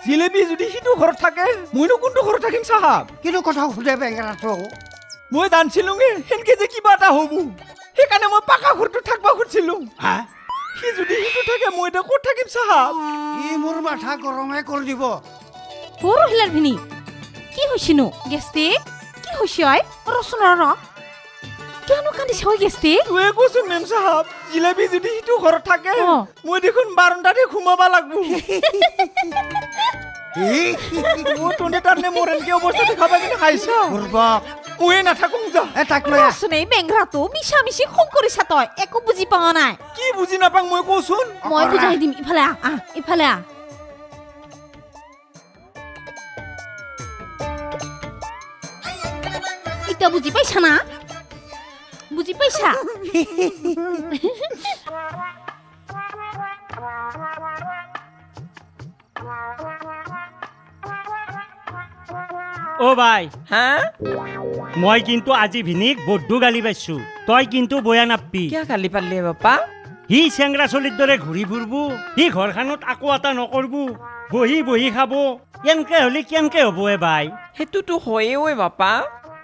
জিলেপি যদি সিটো ঘৰত থাকে, মইনো কোনটো ঘৰত থাকিম চাহাব? কিনো কথা সোধে বেঙেৰাটো। মই জানছিলোঙে সেনকে যে কিবা এটা হ'ব, সেইকাৰণে মই পাকা ঘৰটোত থাকবা খুজিছিলো। হা? সি যদি সিটো থাকে, মই এতিয়া ক'ত থাকিম চাহাব? ই মোৰ মাথা গৰমে কৰি দিব। পৰহিলাৰ ভিনি, কি হৈছেনো? গেষ্টি, কি হৈছে? ঐ ৰচোন, ৰ, কিয়নো কান্দিছে ঐ গেষ্টি? তয়ে কচোন মেম চাহাব, জিলেপি যদি সিটো ঘৰত থাকে, মই দেখোন বাৰান্দাতে সোমাবা লাগব। মোৰ তহঁতে তাৰমানে মোৰ এনেকে অৱস্থা দেখাবা কিনে খাইছা। বুৰ্বক। ময়ে নাথাকোং যা। এ তাক লৈ আহ। ৰচোন, এই বেংৰাটো মিছা মিছি খং কৰিছা, তই একো বুজি পোৱা নাই। কি বুজি নাপাং মই, কচোন? মই বুজাই দিম, ইফালে আহ, আহ ইফালে আহ। এতিয়া বুজি পাইছা না? বুজি পাইছা? অ ভাই। হা? মই কিন্তু আজি ভিনিক বদ্ধ গালি পাইছো, তই কিন্তু বয়া নাপবি। কিয় গালি পাৰলি বাপা? সি চেংৰা চলিৰ দৰে ঘূৰি ফুৰব, সি ঘৰখনত আকো এটা নকৰব, বহি বহি খাব। কেনকে হ'লে কেনকে হ'ব এ ভাই? সেইটোতো হয়ে ঐ বাপা,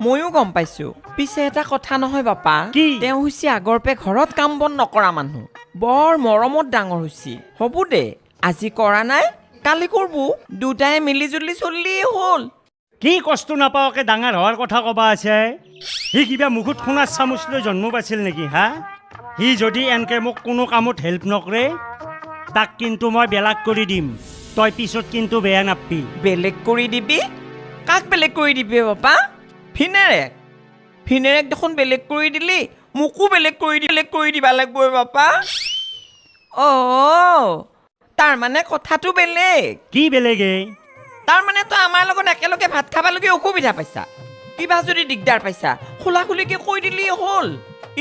ময়ো গম পাইছো। পিছে এটা কথা নহয় বাপা। কি? তেওঁ হৈছে আগৰ পে ঘৰত কাম বন নকৰা মানুহ, বৰ মৰমত ডাঙৰ হৈছে। হ'ব দে, আজি কৰা নাই কালি কৰব, দুটাই মিলি জুলি চলিলেই হ'ল। কি কষ্ট নাপাৱাকে ডাঙৰ হোৱাৰ কথা কবা আছে? সি কিবা মুখত সোণাৰ চামুচ লৈ জন্ম পাইছিল নেকি? হা, সি যদি এনকে মোক কোনো কামত হেল্প নকৰে, তাক কিন্তু মই বেলেগ কৰি দিম। তই পিছত কিন্তু বেয়া নাপবি। বেলেগ কৰি দিবি? কাক বেলেগ কৰি দিবি বাপা? ভিনেৰেক? ভিনেৰেক দেখোন বেলেগ কৰি দিলি, মোকো বেলেগ কৰি দি বেলেগ কৰি দিবা লাগিব বাপা। অ' তাৰমানে কথাটো বেলেগ। কি বেলেগ এ? তাৰমানে তই আমাৰ লগত একেলগে ভাত খাবলৈকে অসুবিধা পাইছা, কিবা যদি দিগদাৰ পাইছা খোলা খুলিকে কৈ দিলি হ'ল।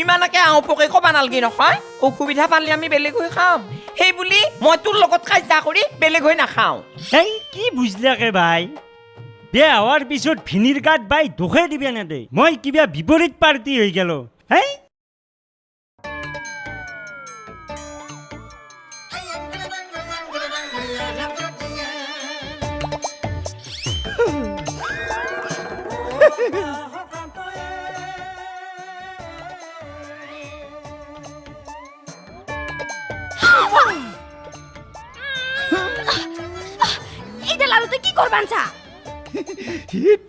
ইমানকে আওপকে ক'বা নালগে নহয়। অসুবিধা পালে আমি বেলেগ হৈ খাম, সেই বুলি মই তোৰ লগত কাজিয়া কৰি বেলেগ হৈ নাখাওঁ। এই কি বুজলাকে ভাই? বিয়া হোৱাৰ পিছত ভিনিৰ গাত বাই দোষে দিবে নেদে, মই কিবা বিপৰীত পাৰ্টি হৈ গেলো। হেই এইডাল আৰু তই কি কৰবান চা?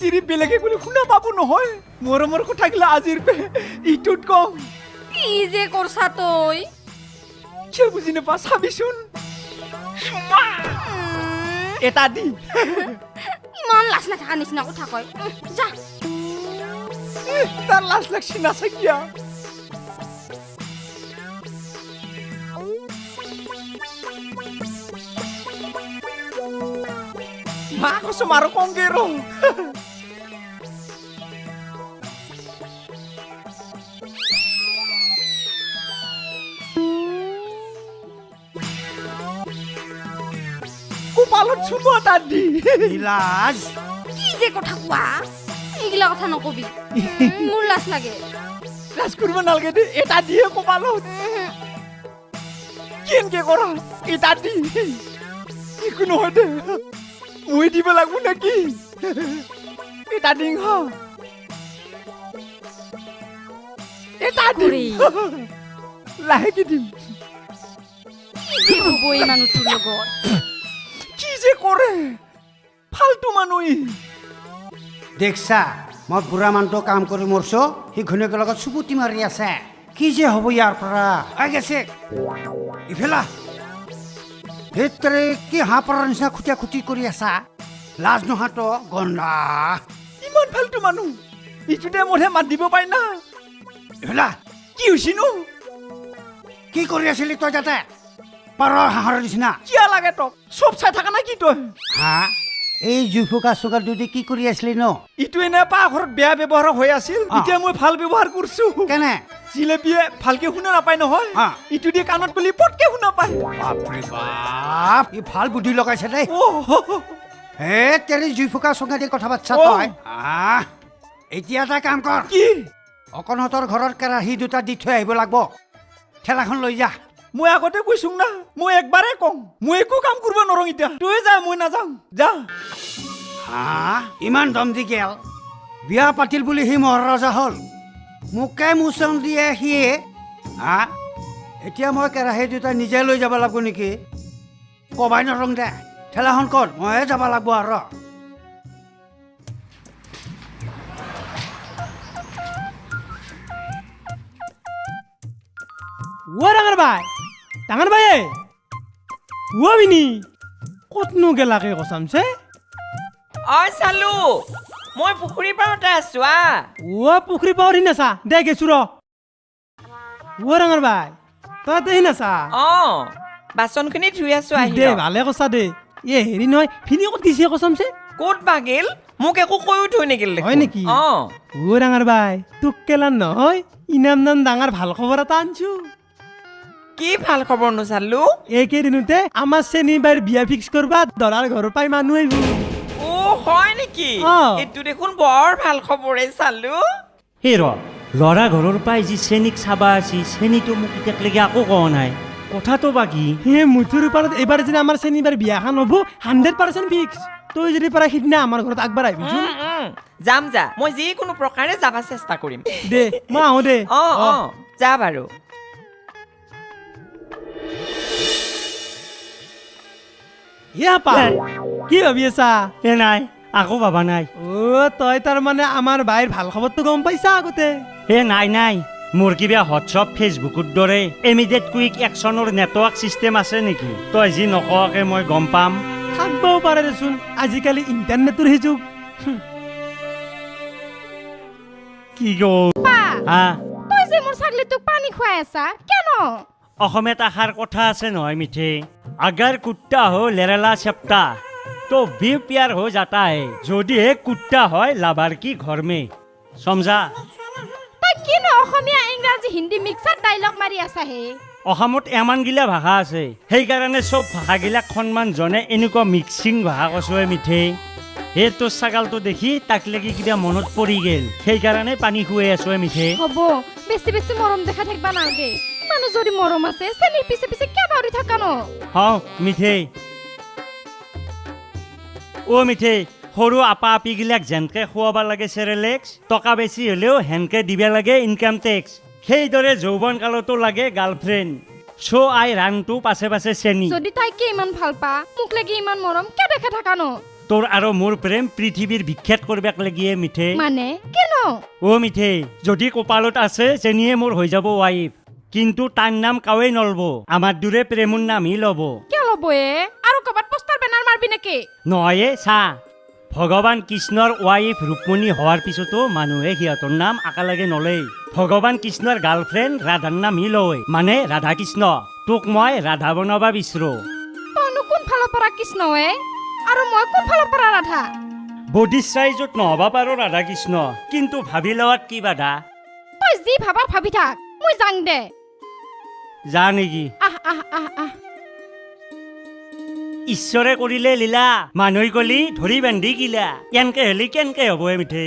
তিৰি বেলেগে বুলি শুনা পাব নহয়, মৰমৰ কথা গিলা আজিৰ পে ইটোত কম। কি যে কৰছা তই? কিয় বুজি নাপা চাবিচোন। এটা দি। ইমান লাজ নাথাকা নিচিনা কথা কয়। যা। তাৰ লাজ লাগছি নাচে কিয়া? মা কচম আৰু কমগে ৰ। কপালত চুমা এটা দি। লাজ। কি যে কথা কোৱা, এইগিলা কথা নকবি, মোৰ লাজ লাগে। লাজ কৰিব নালাগে দে, এটা দিয়ে কপালত। কেনকে কৰা এটা দি? একো নহয় দে, মই দিব লাগব নেকি? এটা দিং হা, এটা দিম, লাহেকে দিম। কি যে হ'ব এই মানুহটোৰ লগত? কি যে কৰে ফাল্টু মানুহ ই। দেখছা, মই বুঢ়া মানুহটো কাম কৰি মৰছো, সি ঘৈণীয়েকৰ লগত চুপুতি মাৰি আছে। কি যে হ'ব ইয়াৰ পৰা? আই গেছে ইফালা। সেইটোৰে কি হাঁহ পাৰৰ নিচিনা খুটিয়া খুটি কৰি আছা? লাজ নোহোৱাটো গন্ধা। ইমান ফাল্টু মানুহ, ইটোতে মোৰহে মাত দিব পাই না। ইফালা। কি হৈছিনো? কি কৰি আছিলি তই তাতে পাৰৰ হাঁহৰ নিচিনা? কিয় লাগে তোক? চব চাই থাকা নাই কি তই? হা, এই জুই ফুকা চুকা দুটি কি কৰি আছিলি ন? ইটো এনে পাকঘৰত বেয়া ব্যৱহাৰ হৈ আছিল, এতিয়া মই ভাল ব্যৱহাৰ কৰিছো। কেনে? জিলেপিয়ে ভালকে শুনা নাপায় নহয়, ইটো দিয়ে কাণত গলি পটকে শুনা পায়। বাপৰে বাপ, ই ভাল বুদ্ধি লগাইছে দেই। হে তেৰি জুই ফুকা চুকা দি কথা পাতছা তই। এতিয়া এটা কাম কৰ। কি? অকণহঁতৰ ঘৰত কেৰাহী দুটা দি থৈ আহিব লাগব, ঠেলাখন লৈ যা। মই আগতে কৈছোং না, মই একবাৰে কওঁ, মই একো কাম কৰিব নোৱাৰোঁ এতিয়া। তই যা, মই নাযাওঁ, যা। হা, ইমান দম দি গেল। বিয়া পাতিল বুলি সি মহাৰাজা হ'ল, মোকে মোচন দিয়ে সিয়ে। হা, এতিয়া মই কেৰাহী দুটা নিজে লৈ যাব লাগিব নেকি? কবাই নৰং দে, ঠেলাখন ক'ত, ময়ে যাব লাগিব আৰু। অ ডাঙৰ ভাই, ডাঙৰ ভাই, অ মিনি, ক'তনো গেলাকে কচামছে? ঐ চালো, মই পুখুৰীৰ পাৰতে আছো। আ অ পুখুৰী পাৰ নাচা দে, গেছো ৰ। অ ডাঙৰ ভাই, তই নাচা? অ, বাচনখিনি ধুই আছো, আহি দে। ৰ। ভালে কৈছা দে। এ হেৰি নহয়, ফিনি ক'ত গেছি কচামছে? ক'ত বা গেল, মোক একো কৈও থৈ নেগেল দেখোন। হয় নেকি? অ। অ ডাঙৰ ভাই, তোক কেলা নহয়, ইনাম নাম ডাঙৰ ভাল খবৰ এটা আনছো। কি ভাল খবৰনো চালো? এইকেইদিনতে আমাৰ চেনী বাইৰ বিয়া ফিক্স কৰবা দৰাৰ ঘৰৰ পৰাই মানুহ আহিব। অ হয় নেকি? অ। এইটো দেখোন বৰ ভাল খবৰে চালো। সেই ৰ, ল'ৰা ঘৰৰ পৰাই যি চেনীক চাবা আছি, চেনীটো মোক এতিয়ালৈকে আকো কোৱা নাই, কথাটো বা কি? হে মুঠুৰ ওপৰত এইবাৰ যদি আমাৰ চেনিবাৰ বিয়াখন হ'ব, 100% ফিক্স। তই যদি পাৰা সিদিনা আমাৰ ঘৰত আগবাঢ় আহিবিচোন। উম, উম, যাম যা, মই যিকোনো প্ৰকাৰে যাব চেষ্টা কৰিম। দে, মই আহোঁ দে। অ অ, যা বাৰু। হে আপা, কি ভাবি আছা? এ নাই, আকৌ ভাবা নাই। অ তই তাৰমানে আমাৰ ভাইৰ ভাল খবৰটো গম পাইছা আগতে? এ নাই নাই, মোৰ কিবা হোৱাটছআপ ফেচবুকৰ দৰে ইমিডিয়েট কুইক একশ্যনৰ নেটৱৰ্ক ছিষ্টেম আছে নেকি, তই যি নকৱাকে মই গম পাম? থাকবও পাৰে দেচোন, আজিকালি ইণ্টাৰনেটৰ সেই যুগ। কি গ'ল? পা। হা? তই যে মোৰ ছাগলীটোক পানী খুৱাই আছা কেন? অসমীয়াত এষাৰ কথা আছে নহয় মিঠে, আগাৰ কুত্তা हो লেৰেলা চেপ্তা तो भी प्यार हो जाता है, যদিহে কুত্তা হয় লাভাৰ কি ঘৰ মে, সমজা? তই কিনো অসমীয়া ইংৰাজী হিন্দী মিক্সাৰ ডাইলগ মাৰি আছা হে? অসমত ইমানগিলা ভাষা আছে, সেইকাৰণে চব ভাষাগিলাক সন্মান জনে এনেকুৱা মিক্সিং ভাষা কৈছোৱে মিঠে। সেই তোৰ ছাগালটো দেখি তাক লাগি কিবা মনত পৰি গেল, সেইকাৰণে পানী খুৱাই আছোৱে মিঠে। হ'ব, বেছি বেছি মৰম দেখাই থাকিবা নালাগে। মানুহ যদি মৰম আছে, চেনীৰ পিছে পিছে কিয় দৌৰি থাকা ন? হওঁ মিঠে, অ মিঠে, সৰু আপা আপিগিলাক যেনকে খুৱাব লাগে চেৰেলেক্স, টকা বেছি হ'লেও সেনকে দিব লাগে ইনকাম টেক্স, সেইদৰে যৌৱন কালতো লাগে গাৰ্লফ্ৰেণ্ড। চ' আই ৰানটো পাছে পাছে চেনি। যদি তাইকে ইমান ভাল পা, মোক লাগি ইমান মৰম কিয় দেখা থাকা ন? তোৰ আৰু মোৰ প্ৰেম পৃথিৱীৰ বিখ্যাত কৰবাক লাগিয়ে মিঠে। মানে কেন? অ মিঠে, যদি কপালত আছে চেনিয়ে মোৰ হৈ যাব ৱাইফ, কিন্তু তাৰ নাম কাৱেই নলব, আমাৰ দূৰে প্ৰেমৰ নামহি ল'ব। কিয় ল'ব এ? আৰু ক'ৰবাত পোষ্টাৰ বেনাৰ মাৰবি নেকি? নহয়ে চা, ভগৱান কৃষ্ণৰ ৱাইফ ৰুক্মণী হোৱাৰ পিছতো মানুহে সিহঁতৰ নাম একেলগে নলয়। ভগৱান কৃষ্ণৰ গাৰ্লফ্ৰেণ্ড ৰাধাৰ নামহি লয়, মানে ৰাধা কৃষ্ণ। তোক মই ৰাধা বনাব বিচাৰো। তইনো কোন ফালৰ পৰা কৃষ্ণ এ, আৰু মই কোন ফালৰ পৰা ৰাধা? বডি চাইজত নহ'ব পাৰো ৰাধা কৃষ্ণ, কিন্তু ভাবি লোৱাত কি বাধা? তই যি ভাবা ভাবি থাক, মই যাং দে। যা নেকি? আহ আহ আহ আহ। ঈশ্বৰে কৰিলে লীলা, মানুহে কলি ধৰি বান্ধি কিলা, এনকে হ'লে কেনকে হ'ব এ মিঠে?